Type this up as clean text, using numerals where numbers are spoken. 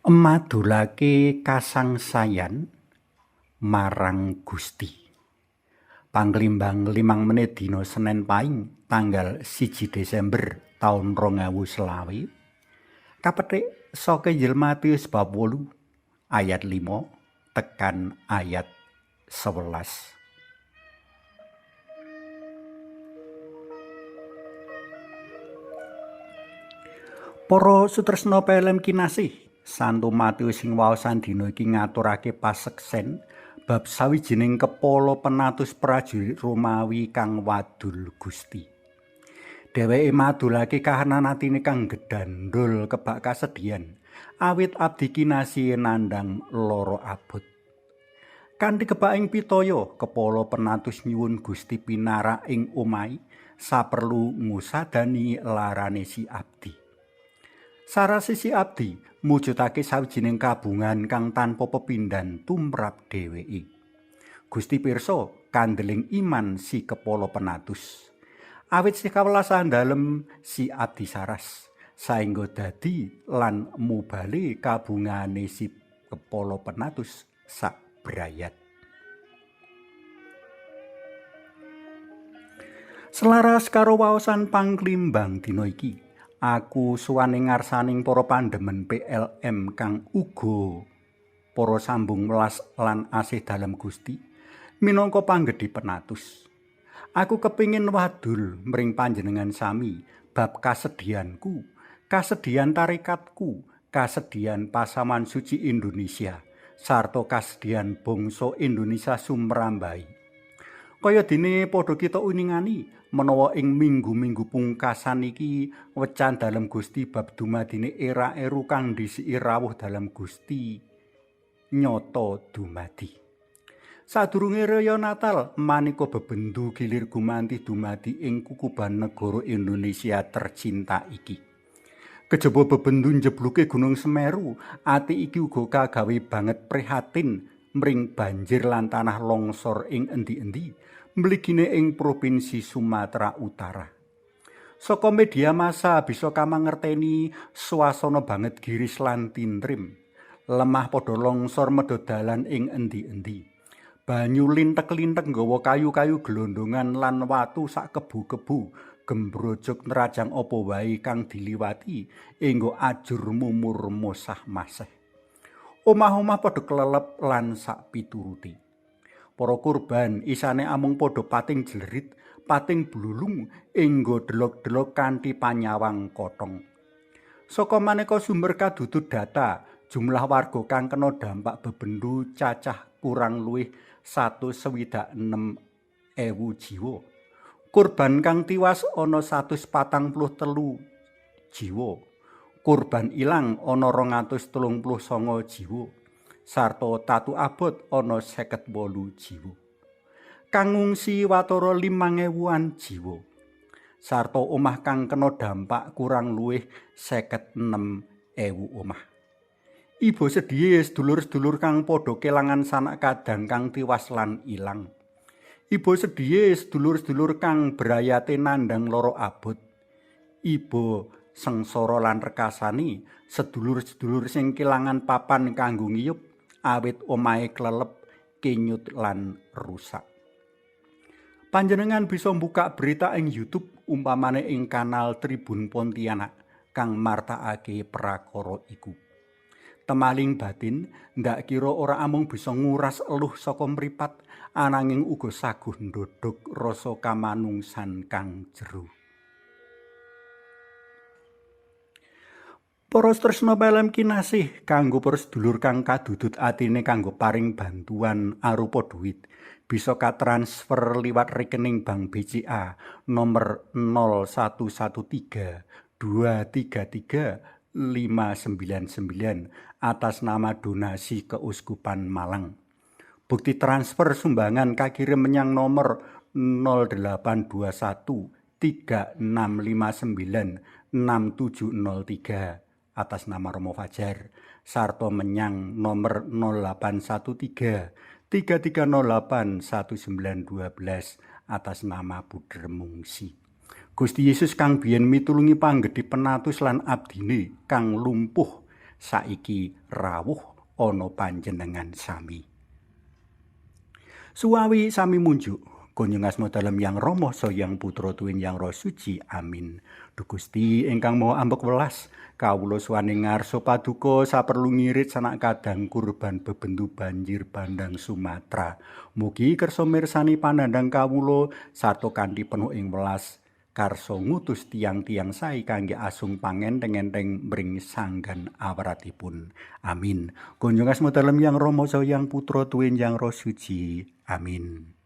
Madulake kasangsayan marang Gusti. Panglimbang 5 menit dina Senen Paing tanggal 1 Desember taun 2020 kapetik saka Injil Matius bab 8 ayat 5 tekan ayat 11. Para sutresna PLM kinasih, Santo Matius sing waosan dina iki ngaturake paseksen bab sawijining kepala penatus prajurit Romawi kang wadul Gusti. Dheweke madulake kahanan atine kang gedandul kebak kasedihan awit abdi kinasihe nandhang lara abot. Kanthi kebaking pitaya, kepala penatus nyuwun Gusti pinarak ing omahe saperlu ngusadani larane si abdi. Sarase si abdi mujudake sawijining kabungan kang tanpa pepindhan tumrap dheweke. Gusti pirsa kandeling iman si kepala penatus. Awit sih kawelasan dalem si abdi saras, saengga dadi lan mubale kabungane si kepala penatus sak brayat. Selaras karo waosan pangklimbang dina iki, aku sowan ing ngarsaning para pandemen PLM kang uga para sambung welas lan asih dalem Gusti minangka panggedhe penatus. Aku kepingin wadul mring panjenengan sami bab kasedihanku, kasedihan tarikatku, kasedihan Pasaman Suci Indonesia, sarta kasedihan bangsa Indonesia sumrambahi. Kaya dene padha kita uningani menawa ing minggu-minggu pungkasan iki wecan dalem Gusti bab dumadine era-eru kang dhisiki rawuh dalem Gusti nyata dumadi. Sadurunge raya Natal maneka bebendu gilir gumanti dumadi ing kukuban negara Indonesia tercinta iki. Kejaba bebendu njebluke Gunung Semeru, ati iki uga kagawe banget prihatin mring banjir lan tanah longsor ing endi-endi mligine ing provinsi Sumatera Utara. Saka media massa bisa kamangerteni swasana banget giris lan tintrim. Lemah padha longsor medhot dalan ing endi-endi. Banyu lintek-lintek nggawa kayu-kayu glondongan lan watu sak kebu-kebu gembrojok nerajang apa wae kang diliwati enggo ajur mumur mosah-maseh. Omah-omah padha kelelep lan sak pituruti. Para kurban isane amung padha pating jlerit, pating blulung enggo delok-delok kanthi panyawang kotong. Saka maneka sumber kadudut data, jumlah warga kang kena dampak bebendu cacah kurang luwih 166.000 jiwa. Kurban kang tiwas ana 143 jiwa. Kurban ilang ana 239 jiwa. Sarta tatu abot ana 58 jiwa. Kang ngungsi watara 5.000-an jiwa. Sarta omah kang kena dampak kurang luwih 56.000 omah. Iba sedhihe sedulur-sedulur kang padha kelangan sanak kadang kang tiwas lan ilang. Iba sedhihe sedulur-sedulur kang brayate nandhang lara abot. Iba sengsara lan rekasani sedulur-sedulur sing kelangan papan kanggo ngiyup awit omahe klelep, kenyut lan rusak. Panjenengan bisa mbuka berita ing YouTube umpamane ing kanal Tribun Pontianak kang martakake prakara iku. Temaling batin ndak kira ora amung bisa nguras eluh saka mripat ananging uga saguh ndodhog rasa kamanungsan kang jero. Para tresna PLM kinasih kanggo para sedulur kang kadudut atine kanggo paring bantuan arupa duit bisa katransfer liwat rekening Bank BCA nomor 0113 233 599 atas nama donasi Keuskupan Malang. Bukti transfer sumbangan kakirim menyang nomor 0821 3659 6703 atas nama Romo Fajar, sarta menyang nomor 0813 3308 1912 atas nama Buder Mungsi. Gusti Yesus kang biyen mitulungi panggedhe penatus lan abdine kang lumpuh Saiki rawuh ana panjenengan sami. Suwawi sami munjuk. Kunjung asma dalem Yang Rama Saha Yang Putra tuwin Yang Roh Suci. Amin. Duh Gusti ingkang Maha Ambek welas, kawula suwan ing ngarsa paduka saperlu ngirit sanak kadang kurban bebendu banjir bandhang Sumatera. Mugi kersa mirsani panandhang kawula sarta kanthi penuh ing welas karsa ngutus tiyang-tiyang sae kangge asung pangenteng-enteng mring sanggan awratipun. Amin. Kunjung asma dalem Yang Rama Saha Yang Putra tuwin Yang Roh Suci. Amin.